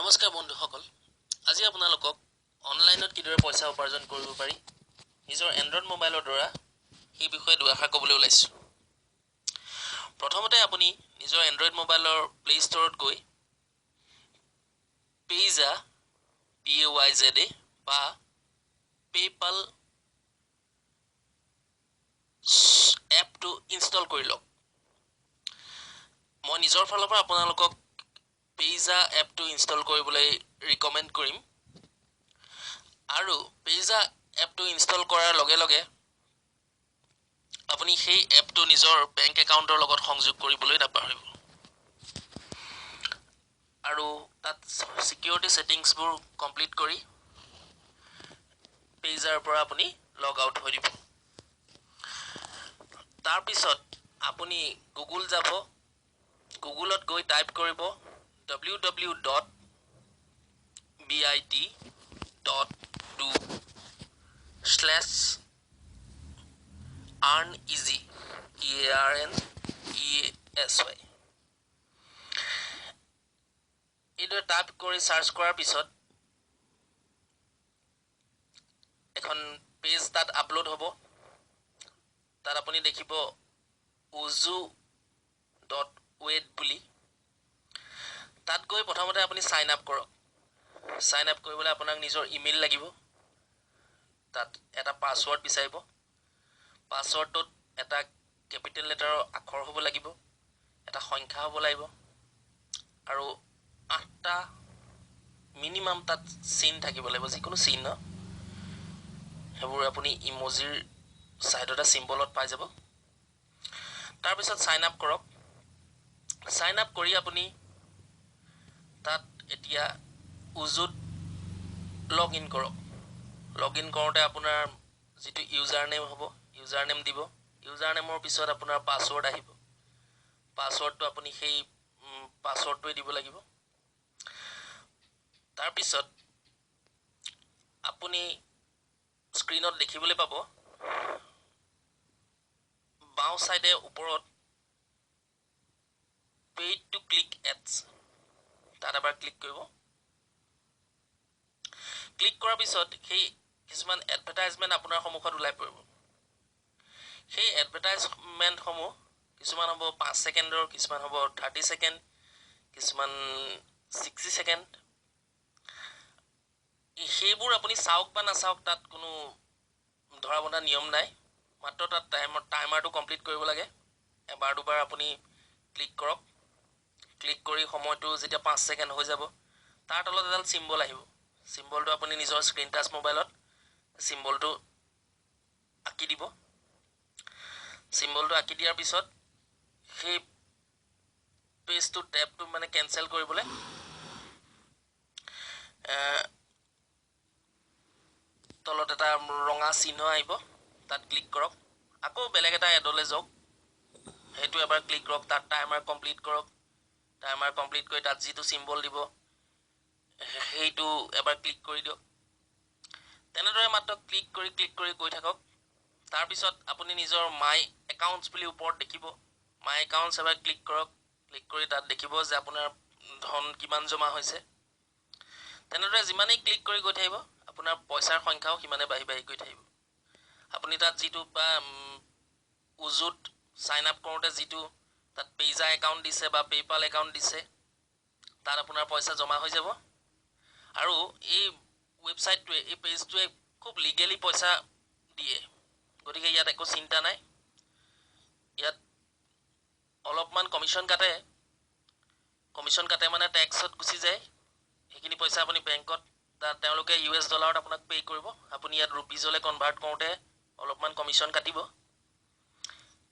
নমস্কাৰ বন্ধুসকল, আজি আপোনালোকক অনলাইনত কিদৰে পইচা উপাৰ্জন কৰিব পাৰি নিজৰ এণ্ড্ৰইড মোবাইলৰ দ্বাৰা সেই বিষয়ে দুআষাৰ ক'বলৈ ওলাইছোঁ। প্ৰথমতে আপুনি নিজৰ এণ্ড্ৰইড মোবাইলৰ প্লে' ষ্ট'ৰত গৈ পেইজা PAYZA বা পে'পাল এপটো ইনষ্টল কৰি লওক। মই নিজৰ ফালৰ পৰা আপোনালোকক পেইজা এপটো ইনষ্টল কৰিবলৈ ৰিকমেণ্ড কৰিম। আৰু পেইজা এপটো ইনষ্টল কৰাৰ লগে লগে আপুনি সেই এপটো নিজৰ বেংক একাউণ্টৰ লগত সংযোগ কৰিবলৈ নাপাহৰিব আৰু তাত ছিকিউৰিটি ছেটিংছবোৰ কমপ্লিট কৰি পেইজাৰ পৰা আপুনি লগ আউট হৈ দিব। তাৰপিছত আপুনি গুগল যাব, গুগলত গৈ টাইপ কৰিব www.bit.do/earneasy EARNEASY এইদৰে টাইপ কৰি চাৰ্চ কৰাৰ পিছত এখন পেজ তাত আপলোড হ'ব। তাত আপুনি দেখিব uzu.web বুলি। তাত গৈ প্ৰথমতে আপুনি চাইন আপ কৰক। চাইন আপ কৰিবলৈ আপোনাক নিজৰ ইমেইল লাগিব, তাত এটা পাছৱৰ্ড বিচাৰিব। পাছৱৰ্ডটোত এটা কেপিটেল লেটাৰৰ আখৰ হ'ব লাগিব, এটা সংখ্যা হ'ব লাগিব আৰু 8টা মিনিমাম তাত চিন থাকিব লাগিব, যিকোনো চিহ্ন। সেইবোৰ আপুনি ইমজিৰ ছাইডতে চিম্বলত পাই যাব। তাৰপিছত চাইন আপ কৰক। চাইন আপ কৰি আপুনি তাত এতিয়া উজুত লগ ইন কৰক। লগ ইন কৰোঁতে আপোনাৰ যিটো ইউজাৰ নেম হ'ব, ইউজাৰ নেম দিব। ইউজাৰ নেমৰ পিছত আপোনাৰ পাছৱৰ্ড আহিব। পাছৱৰ্ডটো আপুনি সেই পাছৱৰ্ডটোৱে দিব লাগিব। তাৰপিছত আপুনি স্ক্ৰীণত দেখিবলৈ পাব বাওঁ ছাইডে ওপৰত পেইড টু ক্লিক এডছ, তাত এবাৰ ক্লিক কৰিব। ক্লিক কৰাৰ পিছত সেই কিছুমান এডভাৰটাইজমেণ্ট আপোনাৰ সন্মুখত ওলাই পৰিব। সেই এডভাৰটাইজমেণ্টসমূহ কিছুমান হ'ব 5 ছেকেণ্ডৰ, কিছুমান হ'ব 30 ছেকেণ্ড, কিছুমান 60 ছেকেণ্ড। সেইবোৰ আপুনি চাওক বা নাচাওক তাত কোনো ধৰা বন্ধা নিয়ম নাই। মাত্ৰ তাত টাইমাৰটো কমপ্লিট কৰিব লাগে। এবাৰ দুবাৰ আপুনি ক্লিক কৰক। ক্লিক কৰি সময়টো যেতিয়া 5 ছেকেণ্ড হৈ যাব, তাৰ তলত এডাল চিম্বল আহিব। চিম্বলটো আপুনি নিজৰ স্ক্ৰীণ টাচ মোবাইলত চিম্বলটো আঁকি দিব। চিম্বলটো আঁকি দিয়াৰ পিছত সেই পেজটো টেবটো মানে কেঞ্চেল কৰিবলৈ তলত এটা ৰঙা চিহ্ন আহিব, তাত ক্লিক কৰক। আকৌ বেলেগ এটা এডলৈ যাওক, সেইটো এবাৰ ক্লিক কৰক, তাত টাইমাৰ কমপ্লিট কৰক। টাইমাৰ কমপ্লিট কৰি তাত যিটো চিম্বল দিব সেইটো এবাৰ ক্লিক কৰি দিয়ক। তেনেদৰে মাত্ৰ ক্লিক কৰি ক্লিক কৰি গৈ থাকক। তাৰপিছত আপুনি নিজৰ মাই একাউণ্টছ বুলি ওপৰত দেখিব, মাই একাউণ্টছ এবাৰ ক্লিক কৰক। ক্লিক কৰি তাত দেখিব যে আপোনাৰ ধন কিমান জমা হৈছে। তেনেদৰে যিমানেই ক্লিক কৰি গৈ থাকিব আপোনাৰ পইচাৰ সংখ্যাও সিমানে বাঢ়ি বাঢ়ি গৈ থাকিব। আপুনি তাত যিটো বা উজুত চাইন আপ কৰোঁতে যিটো তাত পেইজা একাউণ্ট দিছে বা পে'পাল একাউণ্ট দিছে, তাত আপোনাৰ পইচা জমা হৈ যাব। আৰু এই ৱেবছাইটটোৱে, এই পেজটোৱে খুব লিগেলি পইচা দিয়ে, গতিকে ইয়াত একো চিন্তা নাই। ইয়াত অলপমান কমিশ্যন কাটে, কমিশ্যন কাটে মানে টেক্সত গুচি যায়। সেইখিনি পইচা আপুনি বেংকত তেওঁলোকে US ডলাৰত আপোনাক পে' কৰিব। আপুনি ইয়াত ৰুপিজলৈ কনভাৰ্ট কৰোঁতে অলপমান কমিশ্যন কাটিব।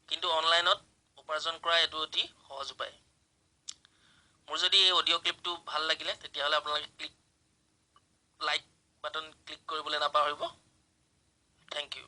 কিন্তু অনলাইনত উপাৰ্জন কৰা এইটো অতি সহজ উপায়। মোৰ যদি এই অডিঅ' ক্লিপটো ভাল লাগিলে তেতিয়াহ'লে আপোনালোকে লাইক বাটন ক্লিক কৰিবলৈ নাপাহৰিব। Thank you.